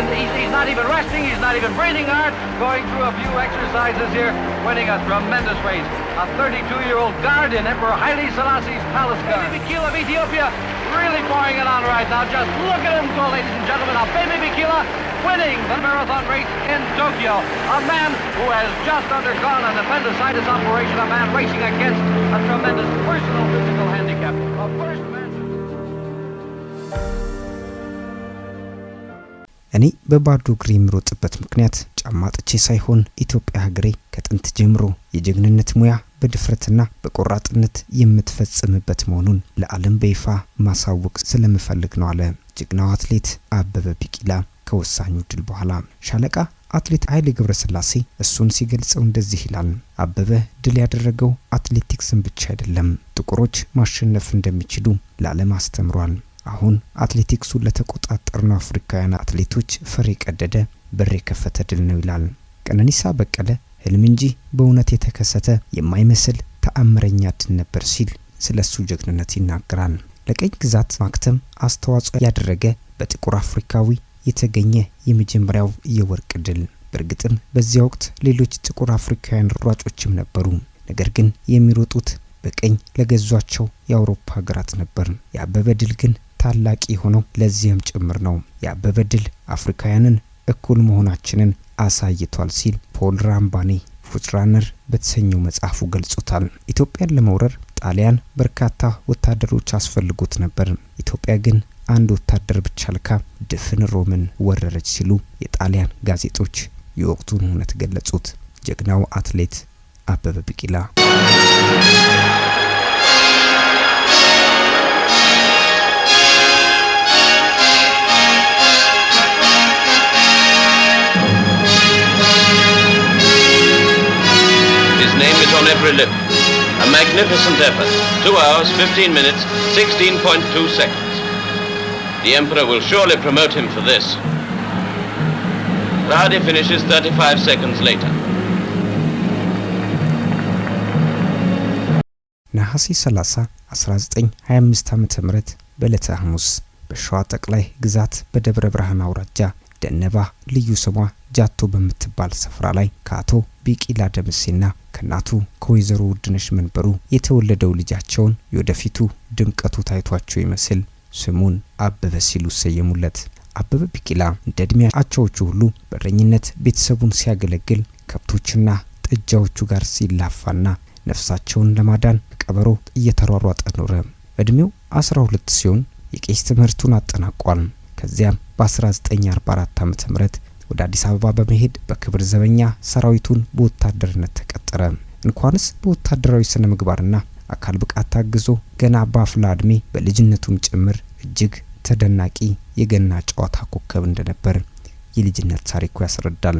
And he's not even resting, he's not even breathing hard, going through a few exercises here, winning a tremendous race. A 32-year-old guard in Emperor Haile Selassie's palace guard. Abebe Bikila of Ethiopia really pouring it on right now. Just look at him go, ladies and gentlemen. Abebe Bikila winning the marathon race in Tokyo. A man who has just undergone an appendicitis operation, a man racing against a tremendous personal physical handicap. A first man. እኔ በባዶ እግሬ የምሮጥበት ምክንያት ጫማ አጥቼ ሳይሆን ኢትዮጵያ ሀገሬ ከጥንት ጀምሮ የጀግንነት ሙያ በድፍረትና በቆራጥነት የምትፈጽምበት መሆኑን ለዓለም በይፋ ማሳወቅ ስለምፈልግ ነው አለ ጀግናው አትሌት አበበ ቢቂላ ከወሳኙ ድል በኋላ። ሻለቃ አትሌት ኃይሌ ገብረስላሴ እሱን ሲገልጸው እንደዚህ ይላል። አበበ ድል ያደረገው አትሌቲክስን ብቻ አይደለም፣ ጥቁሮች ማሸነፍ እንደሚችሉ ለዓለም አስተምሯል። አሁን አትሌቲክሱን ለተቆጣጠርነው አፍሪካውያን አትሌቶች ፈር የቀደደ፣ በር የከፈተ ድል ነው ይላል። ቀነኒሳ በቀለ ህልም እንጂ በእውነት የተከሰተ የማይመስል ተአምረኛ ድል ነበር ሲል ስለ እሱ ጀግንነት ይናገራል። ለቅኝ ግዛት ማክተም አስተዋጽኦ ያደረገ፣ በጥቁር አፍሪካዊ የተገኘ የመጀመሪያው የወርቅ ድል። በእርግጥም በዚያ ወቅት ሌሎች ጥቁር አፍሪካውያን ሯጮችም ነበሩ። ነገር ግን የሚሮጡት በቅኝ ለገዟቸው የአውሮፓ ሀገራት ነበር። የአበበ ድል ግን ታላቅ የሆነው ለዚያም ጭምር ነው። የአበበ ድል አፍሪካውያንን እኩል መሆናችንን አሳይቷል ሲል ፖል ራምባኔ Frontrunner በተሰኘው መጽሐፉ ገልጾታል። ኢትዮጵያን ለመውረር ጣሊያን በርካታ ወታደሮች አስፈልጎት ነበር። ኢትዮጵያ ግን አንድ ወታደር ብቻ ልካ ድፍን ሮምን ወረረች ሲሉ የጣሊያን ጋዜጦች የወቅቱን እውነት ገለጹት። ጀግናው አትሌት አበበ ቢቂላ። His name is on every lip. A magnificent effort. 2 hours, 15 minutes, 16.2 seconds. The Emperor will surely promote him for this. Radi finishes 35 seconds later. ነሐሴ 30 1925 ዓ.ም በዕለተ ሐሙስ በሸዋ ጠቅላይ ግዛት በደብረ ብርሃን አውራጃ ደነባ ልዩ ስሟ ጃቶ በምትባል ስፍራ ላይ ከአቶ ቢቂላ ደምሴና ከእናቱ ከወይዘሮ ውድነሽ መንበሩ የተወለደው ልጃቸውን የወደፊቱ ድምቀቱ ታይቷቸው ይመስል ስሙን አበበ ሲሉ ሰየሙለት። አበበ ቢቂላ እንደ እድሜ አቻዎቹ ሁሉ በእረኝነት ቤተሰቡን ሲያገለግል፣ ከብቶችና ጥጃዎቹ ጋር ሲላፋና ነፍሳቸውን ለማዳን ቀበሮ እየተሯሯጠ ኖረ። እድሜው 12 ሲሆን የቄስ ትምህርቱን አጠናቋል። ከዚያም በ1944 ዓ.ም ወደ አዲስ አበባ በመሄድ በክብር ዘበኛ ሰራዊቱን በወታደርነት ተቀጠረ። እንኳንስ በወታደራዊ ስነ ምግባርና አካል ብቃት ታግዞ ገና በአፍላ እድሜ በልጅነቱም ጭምር እጅግ ተደናቂ የገና ጨዋታ ኮከብ እንደነበር የልጅነት ታሪኩ ያስረዳል።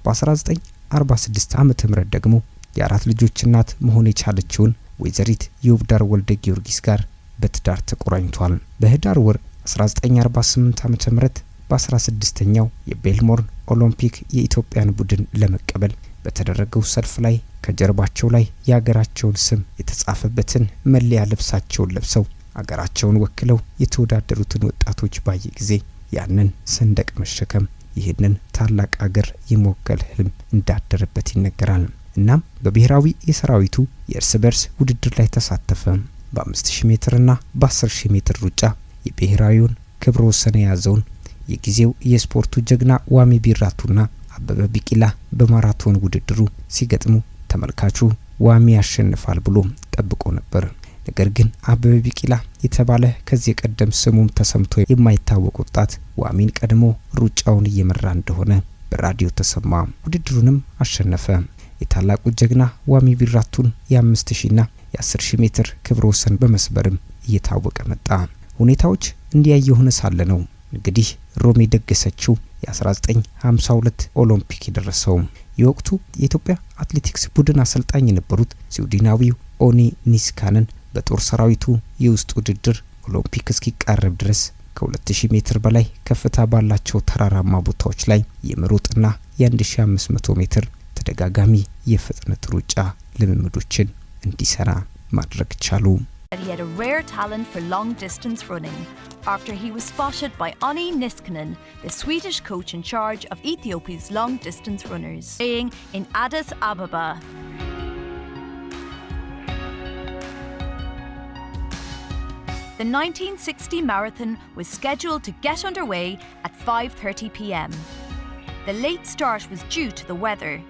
በ1946 ዓ.ም ደግሞ የአራት ልጆች እናት መሆን የቻለችውን ወይዘሪት የውብዳር ወልደ ጊዮርጊስ ጋር በትዳር ተቆራኝቷል። በህዳር ወር 1948 ዓ.ም በ16ኛው የቤልሞርን ኦሎምፒክ የኢትዮጵያን ቡድን ለመቀበል በተደረገው ሰልፍ ላይ ከጀርባቸው ላይ የሀገራቸውን ስም የተጻፈበትን መለያ ልብሳቸውን ለብሰው አገራቸውን ወክለው የተወዳደሩትን ወጣቶች ባየ ጊዜ ያንን ሰንደቅ መሸከም፣ ይህንን ታላቅ አገር የመወከል ህልም እንዳደረበት ይነገራል። እናም በብሔራዊ የሰራዊቱ የእርስ በርስ ውድድር ላይ ተሳተፈ። በ5000 ሜትርና በ10,000 ሜትር ሩጫ የብሔራዊውን ክብረ ወሰን የያዘውን የጊዜው የስፖርቱ ጀግና ዋሚ ቢራቱና አበበ ቢቂላ በማራቶን ውድድሩ ሲገጥሙ ተመልካቹ ዋሚ ያሸንፋል ብሎ ጠብቆ ነበር። ነገር ግን አበበ ቢቂላ የተባለ ከዚህ ቀደም ስሙም ተሰምቶ የማይታወቅ ወጣት ዋሚን ቀድሞ ሩጫውን እየመራ እንደሆነ በራዲዮ ተሰማ። ውድድሩንም አሸነፈ። የታላቁ ጀግና ዋሚ ቢራቱን የ5000ና የ10,000 ሜትር ክብረ ወሰን በመስበርም እየታወቀ መጣ። ሁኔታዎች እንዲያ የሆነ ሳለ ነው እንግዲህ ሮም የደገሰችው የ1952 ኦሎምፒክ የደረሰው። የወቅቱ የኢትዮጵያ አትሌቲክስ ቡድን አሰልጣኝ የነበሩት ስዊድናዊው ኦኒ ኒስካነን በጦር ሰራዊቱ የውስጥ ውድድር ኦሎምፒክ እስኪቃረብ ድረስ ከ2000 ሜትር በላይ ከፍታ ባላቸው ተራራማ ቦታዎች ላይ የመሮጥና የ1500 ሜትር ተደጋጋሚ የፍጥነት ሩጫ ልምምዶችን እንዲሰራ ማድረግ ቻሉ። that he had a rare talent for long distance running after he was spotted by Onni Niskanen, the Swedish coach in charge of Ethiopia's long distance runners, staying in Addis Ababa. The 1960 marathon was scheduled to get underway at 5:30 p.m. The late start was due to the weather.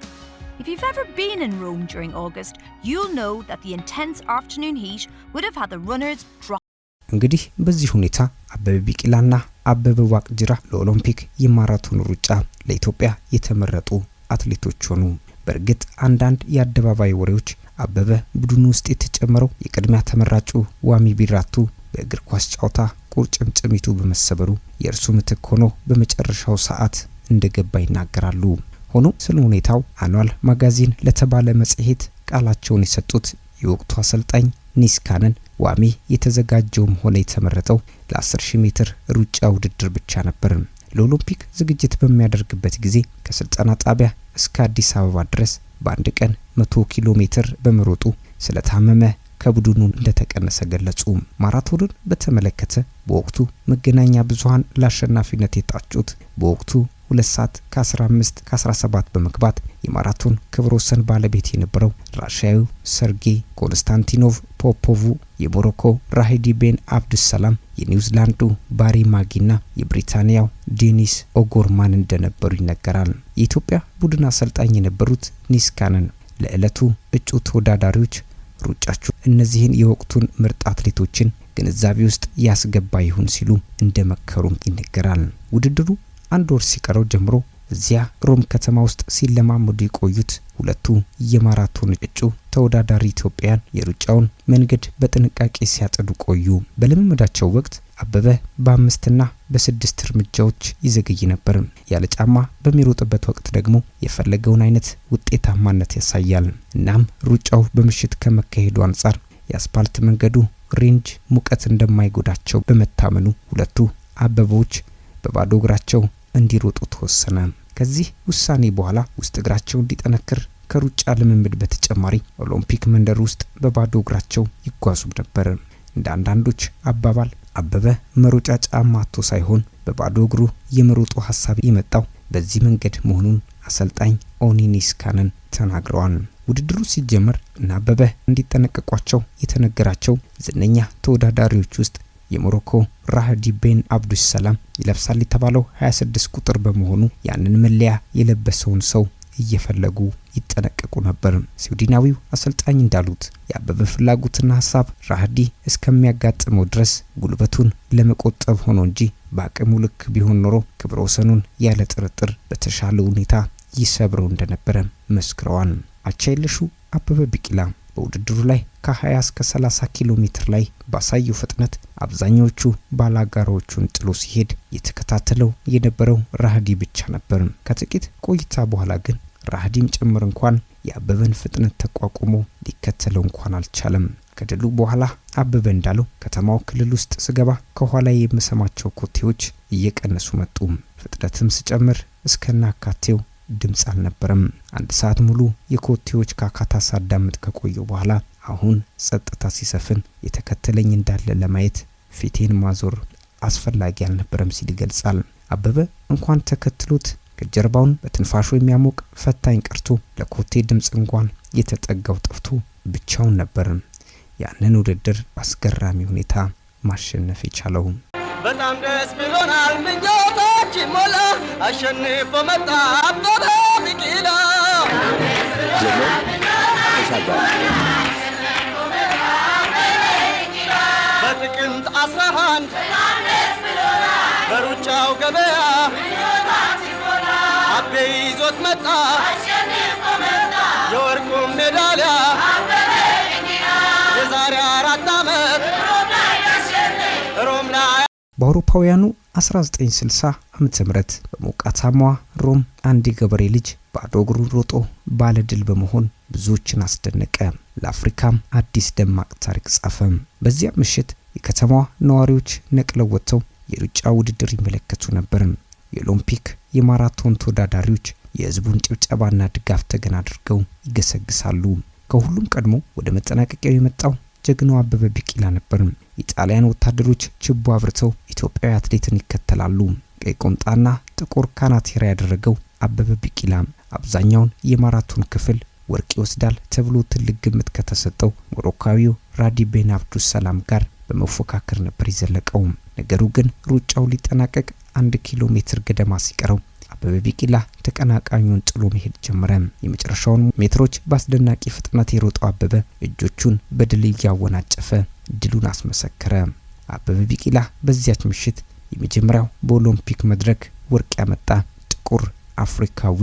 If you've ever been in Rome during August, you'll know that the intense afternoon heat would have had the runners drop. እንግዲህ በዚህ ሁኔታ አበበ ቢቂላና አበበ ዋቅጅራ ለኦሎምፒክ የማራቶን ሩጫ ለኢትዮጵያ የተመረጡ አትሌቶች ሆኑ። በእርግጥ አንዳንድ የአደባባይ ወሬዎች አበበ ቡድኑ ውስጥ የተጨመረው የቅድሚያ ተመራጩ ዋሚ ቢራቱ በእግር ኳስ ጨዋታ ቁርጭምጭሚቱ በመሰበሩ የእርሱ ምትክ ሆኖ በመጨረሻው ሰዓት እንደገባ ይናገራሉ። ሆኖም ስለ ሁኔታው አኗል ማጋዚን ለተባለ መጽሔት ቃላቸውን የሰጡት የወቅቱ አሰልጣኝ ኒስካነን ዋሚ የተዘጋጀውም ሆነ የተመረጠው ለ10,000 ሜትር ሩጫ ውድድር ብቻ ነበር። ለኦሎምፒክ ዝግጅት በሚያደርግበት ጊዜ ከስልጠና ጣቢያ እስከ አዲስ አበባ ድረስ በአንድ ቀን 100 ኪሎ ሜትር በመሮጡ ስለታመመ ከቡድኑ እንደተቀነሰ ገለጹ። ማራቶንን በተመለከተ በወቅቱ መገናኛ ብዙኃን ለአሸናፊነት የታጩት በወቅቱ 2 ሰዓት ከ15 ከ17 በመግባት የማራቶን ክብረ ወሰን ባለቤት የነበረው ራሽያዊው ሰርጌይ ኮንስታንቲኖቭ ፖፖቭ፣ የሞሮኮ ራሂዲ ቤን አብዱሰላም፣ የኒውዚላንዱ ባሪ ማጊና የብሪታንያው ዴኒስ ኦጎርማን እንደነበሩ ይነገራል። የኢትዮጵያ ቡድን አሰልጣኝ የነበሩት ኒስካነን ለዕለቱ እጩ ተወዳዳሪዎች ሩጫችሁ እነዚህን የወቅቱን ምርጥ አትሌቶችን ግንዛቤ ውስጥ ያስገባ ይሁን ሲሉ እንደመከሩም ይነገራል። ውድድሩ አንድ ወር ሲቀረው ጀምሮ እዚያ ሮም ከተማ ውስጥ ሲለማመዱ የቆዩት ሁለቱ የማራቶን እጩ ተወዳዳሪ ኢትዮጵያውያን የሩጫውን መንገድ በጥንቃቄ ሲያጸዱ ቆዩ። በልምምዳቸው ወቅት አበበ በአምስትና በስድስት እርምጃዎች ይዘገይ ነበር። ያለ ጫማ በሚሮጥበት ወቅት ደግሞ የፈለገውን አይነት ውጤታማነት ያሳያል። እናም ሩጫው በምሽት ከመካሄዱ አንጻር የአስፓልት መንገዱ ሬንጅ ሙቀት እንደማይጎዳቸው በመታመኑ ሁለቱ አበቦች በባዶ እግራቸው እንዲሮጡ ተወሰነ። ከዚህ ውሳኔ በኋላ ውስጥ እግራቸው እንዲጠነክር ከሩጫ ልምምድ በተጨማሪ ኦሎምፒክ መንደር ውስጥ በባዶ እግራቸው ይጓዙ ነበር። እንደ አንዳንዶች አባባል አበበ መሮጫ ጫማ አጥቶ ሳይሆን በባዶ እግሩ የመሮጡ ሀሳብ የመጣው በዚህ መንገድ መሆኑን አሰልጣኝ ኦኒ ኒስካነን ተናግረዋል። ውድድሩ ሲጀመር እነ አበበ እንዲጠነቀቋቸው የተነገራቸው ዝነኛ ተወዳዳሪዎች ውስጥ የሞሮኮ ራህዲ ቤን አብዱሰላም ይለብሳል የተባለው 26 ቁጥር በመሆኑ ያንን መለያ የለበሰውን ሰው እየፈለጉ ይጠነቀቁ ነበር። ስዊድናዊው አሰልጣኝ እንዳሉት የአበበ ፍላጎትና ሀሳብ ራህዲ እስከሚያጋጥመው ድረስ ጉልበቱን ለመቆጠብ ሆኖ እንጂ በአቅሙ ልክ ቢሆን ኖሮ ክብረ ወሰኑን ያለ ጥርጥር በተሻለ ሁኔታ ይሰብረው እንደነበረ መስክረዋል። አቻ የለሹ አበበ ቢቂላ በውድድሩ ላይ ከ20 እስከ 30 ኪሎ ሜትር ላይ ባሳየው ፍጥነት አብዛኛዎቹ ባላጋራዎቹን ጥሎ ሲሄድ የተከታተለው የነበረው ራህዲ ብቻ ነበር። ከጥቂት ቆይታ በኋላ ግን ራህዲም ጭምር እንኳን የአበበን ፍጥነት ተቋቁሞ ሊከተለው እንኳን አልቻለም። ከድሉ በኋላ አበበ እንዳለው ከተማው ክልል ውስጥ ስገባ ከኋላ የምሰማቸው ኮቴዎች እየቀነሱ መጡ። ፍጥነትም ስጨምር እስከናካቴው ድምፅ አልነበረም። አንድ ሰዓት ሙሉ የኮቴዎች ካካታ ሳዳምጥ ከቆየሁ በኋላ አሁን ጸጥታ ሲሰፍን የተከተለኝ እንዳለ ለማየት ፊቴን ማዞር አስፈላጊ አልነበረም ሲል ይገልጻል። አበበ እንኳን ተከትሎት ከጀርባውን በትንፋሹ የሚያሞቅ ፈታኝ ቀርቶ ለኮቴ ድምፅ እንኳን የተጠጋው ጠፍቶ ብቻውን ነበር ያንን ውድድር በአስገራሚ ሁኔታ ማሸነፍ የቻለው። በጣም ደስ ብሎናል፣ ምኞታችን ሞላ፣ አሸንፎ መጣ አበበ ቢቂላ። ዘመን ተሻጋሪ። በጥቅምት 11 በሩጫው ገበያ አቤ ይዞት መጣ የወርቁን ሜዳሊያ። የዛሬ 4 ዓመት ሮም ላይ በአውሮፓውያኑ 1960 ዓ.ም በሞቃታማዋ ሮም አንድ የገበሬ ልጅ ባዶ እግሩን ሮጦ ባለድል በመሆን ብዙዎችን አስደነቀ። ለአፍሪካም አዲስ ደማቅ ታሪክ ጻፈ። በዚያ ምሽት የከተማዋ ነዋሪዎች ነቅለው ወጥተው የሩጫ ውድድር ይመለከቱ ነበር። የኦሎምፒክ የማራቶን ተወዳዳሪዎች የህዝቡን ጭብጨባና ድጋፍ ተገን አድርገው ይገሰግሳሉ። ከሁሉም ቀድሞ ወደ መጠናቀቂያው የመጣው ጀግናው አበበ ቢቂላ ነበር። የጣሊያን ወታደሮች ችቦ አብርተው ኢትዮጵያዊ አትሌትን ይከተላሉ። ቀይ ቁምጣና ጥቁር ካናቴራ ያደረገው አበበ ቢቂላ አብዛኛውን የማራቶን ክፍል ወርቅ ይወስዳል ተብሎ ትልቅ ግምት ከተሰጠው ሞሮካዊው ራዲ ቤን አብዱል ሰላም ጋር በመፎካከር ነበር የዘለቀው። ነገሩ ግን ሩጫው ሊጠናቀቅ 1 ኪሎ ሜትር ገደማ ሲቀረው አበበ ቢቂላ ተቀናቃኙን ጥሎ መሄድ ጀመረ። የመጨረሻውን ሜትሮች በአስደናቂ ፍጥነት የሮጠው አበበ እጆቹን በድል እያወናጨፈ ድሉን አስመሰከረ። አበበ ቢቂላ በዚያች ምሽት የመጀመሪያው በኦሎምፒክ መድረክ ወርቅ ያመጣ ጥቁር አፍሪካዊ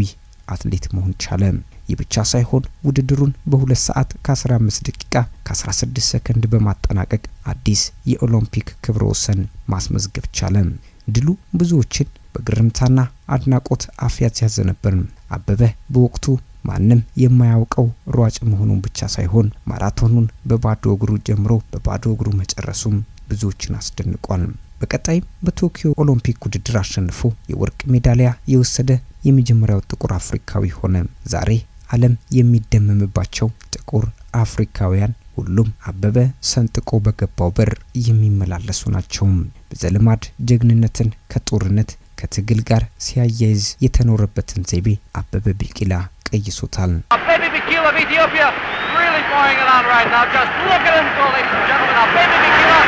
አትሌት መሆን ቻለ። ይህ ብቻ ሳይሆን ውድድሩን በ2 ሰዓት ከ15 ደቂቃ ከ16 ሰከንድ በማጠናቀቅ አዲስ የኦሎምፒክ ክብረ ወሰን ማስመዝገብ ቻለ። ድሉ ብዙዎችን በግርምታና አድናቆት አፍ ያስያዘ ነበር። አበበ በወቅቱ ማንም የማያውቀው ሯጭ መሆኑን ብቻ ሳይሆን ማራቶኑን በባዶ እግሩ ጀምሮ በባዶ እግሩ መጨረሱም ብዙዎችን አስደንቋል። በቀጣይም በቶኪዮ ኦሎምፒክ ውድድር አሸንፎ የወርቅ ሜዳሊያ የወሰደ የመጀመሪያው ጥቁር አፍሪካዊ ሆነ። ዛሬ ዓለም የሚደመምባቸው ጥቁር አፍሪካውያን ሁሉም አበበ ሰንጥቆ በገባው በር የሚመላለሱ ናቸው። በዘልማድ ጀግንነትን ከጦርነት፣ ከትግል ጋር ሲያያይዝ የተኖረበትን ዘይቤ አበበ ቢቂላ ቀይሶታል። Abebe Bikila of Ethiopia really pouring it on right now. Just look at him go, ladies and gentlemen. Abebe Bikila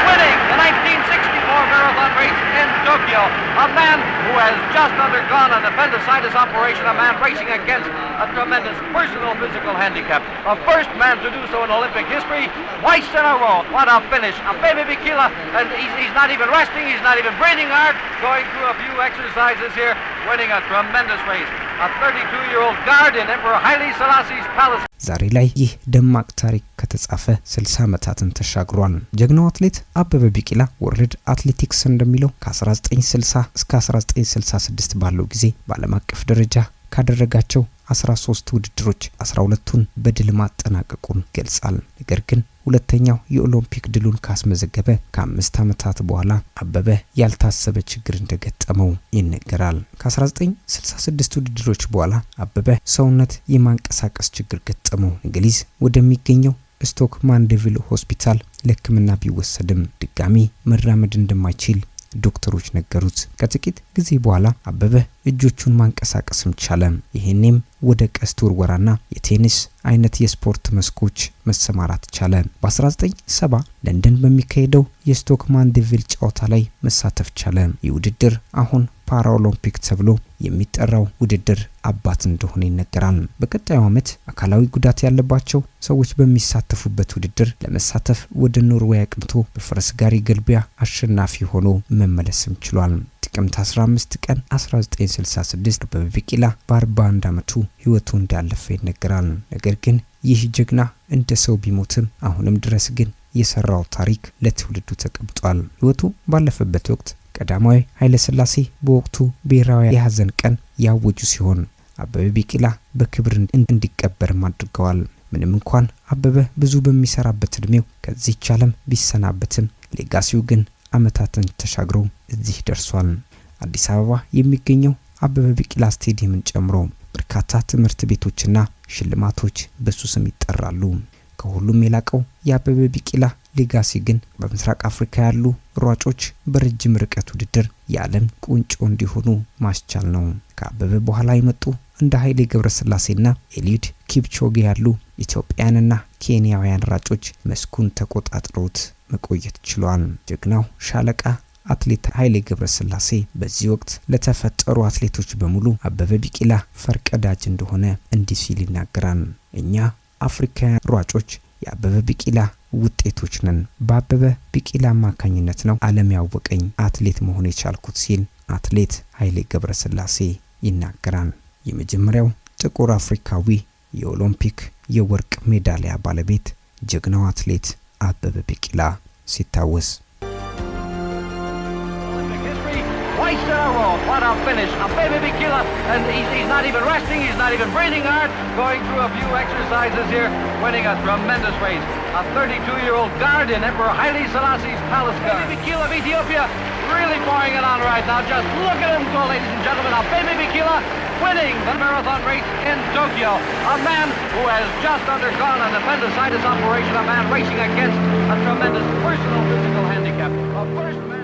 winning the 1964 marathon race in Tokyo. A man who has just undergone an appendicitis operation, a man racing against a tremendous personal physical handicap. The first man to do so in Olympic history, twice in a row. What a finish. Abebe Bikila, and he's not even resting, he's not even breathing hard, going through a few exercises here, winning a tremendous race. A 32-year-old guard in Emperor Haile Selassie's palace. ዛሬ ላይ ይህ ደማቅ ታሪክ ከተጻፈ 60 ዓመታትን ተሻግሯል። ጀግናው አትሌት አበበ ቢቂላ World Athletics እንደሚለው ከ1960 እስከ 1966 ባለው ጊዜ በዓለም አቀፍ ደረጃ ካደረጋቸው 13 ውድድሮች 12ቱን በድል ማጠናቀቁን ይገልጻል። ነገር ግን ሁለተኛው የኦሎምፒክ ድሉን ካስመዘገበ ከ5 ዓመታት በኋላ አበበ ያልታሰበ ችግር እንደገጠመው ይነገራል። ከ1966 ውድድሮች በኋላ አበበ ሰውነት የማንቀሳቀስ ችግር ገጠመው። እንግሊዝ ወደሚገኘው ስቶክ ማንዴቪል ሆስፒታል ለሕክምና ቢወሰድም ድጋሚ መራመድ እንደማይችል ዶክተሮች ነገሩት። ከጥቂት ጊዜ በኋላ አበበ እጆቹን ማንቀሳቀስም ቻለ። ይሄኔም ወደ ቀስት ውርወራና የቴኒስ አይነት የስፖርት መስኮች መሰማራት ቻለ። በ1970 ለንደን በሚካሄደው የስቶክ ማንዴቪል ጨዋታ ላይ መሳተፍ ቻለ። ይህ ውድድር አሁን ፓራኦሎምፒክ ተብሎ የሚጠራው ውድድር አባት እንደሆነ ይነገራል። በቀጣዩ ዓመት አካላዊ ጉዳት ያለባቸው ሰዎች በሚሳተፉበት ውድድር ለመሳተፍ ወደ ኖርዌይ አቅንቶ በፈረስ ጋሪ ግልቢያ አሸናፊ ሆኖ መመለስም ችሏል። ጥቅምት 15 ቀን 1966 አበበ ቢቂላ በ41 ዓመቱ ሕይወቱ እንዳለፈ ይነገራል። ነገር ግን ይህ ጀግና እንደ ሰው ቢሞትም አሁንም ድረስ ግን የሰራው ታሪክ ለትውልዱ ተቀምጧል። ሕይወቱ ባለፈበት ወቅት ቀዳማዊ ኃይለ ሥላሴ በወቅቱ ብሔራዊ የሀዘን ቀን ያወጁ ሲሆን አበበ ቢቂላ በክብር እንዲቀበርም አድርገዋል። ምንም እንኳን አበበ ብዙ በሚሰራበት እድሜው ከዚህች ዓለም ቢሰናበትም legacy ው ግን ዓመታትን ተሻግሮ እዚህ ደርሷል። አዲስ አበባ የሚገኘው አበበ ቢቂላ ስቴዲየምን ጨምሮ በርካታ ትምህርት ቤቶችና ሽልማቶች በሱ ስም ይጠራሉ። ከሁሉም የላቀው የአበበ ቢቂላ legacy ግን በምስራቅ አፍሪካ ያሉ ሯጮች በረጅም ርቀት ውድድር የዓለም ቁንጮ እንዲሆኑ ማስቻል ነው። ከአበበ በኋላ የመጡ እንደ ኃይሌ ገብረስላሴና ኤሊዩድ ኪፕቾጌ ያሉ ኢትዮጵያውያንና ኬንያውያን ሯጮች መስኩን ተቆጣጥረውት መቆየት ችለዋል። ጀግናው ሻለቃ አትሌት ኃይሌ ገብረስላሴ በዚህ ወቅት ለተፈጠሩ አትሌቶች በሙሉ አበበ ቢቂላ ፈርቀዳጅ እንደሆነ እንዲህ ሲል ይናገራል። "እኛ አፍሪካውያን ሯጮች የአበበ ቢቂላ ውጤቶች ነን። በአበበ ቢቂላ አማካኝነት ነው ዓለም ያወቀኝ፣ አትሌት መሆን የቻልኩት" ሲል አትሌት ኃይሌ ገብረስላሴ ይናገራል። የመጀመሪያው ጥቁር አፍሪካዊ የኦሎምፒክ የወርቅ ሜዳሊያ ባለቤት ጀግናው አትሌት አበበ ቢቂላ ሲታወስ Olympic history, twice in a row. What a finish. Abebe Bikila, and he's not even resting, he's not even breathing hard, going through a few exercises here, winning a tremendous race. A 32-year-old guard in Emperor Haile Selassie's palace guard. Abebe Bikila of Ethiopia. really pouring it on right now. Just look at him go, ladies and gentlemen. Abebe Bikila winning the marathon race in Tokyo. A man who has just undergone an appendicitis operation, a man racing against a tremendous personal physical handicap. A first man.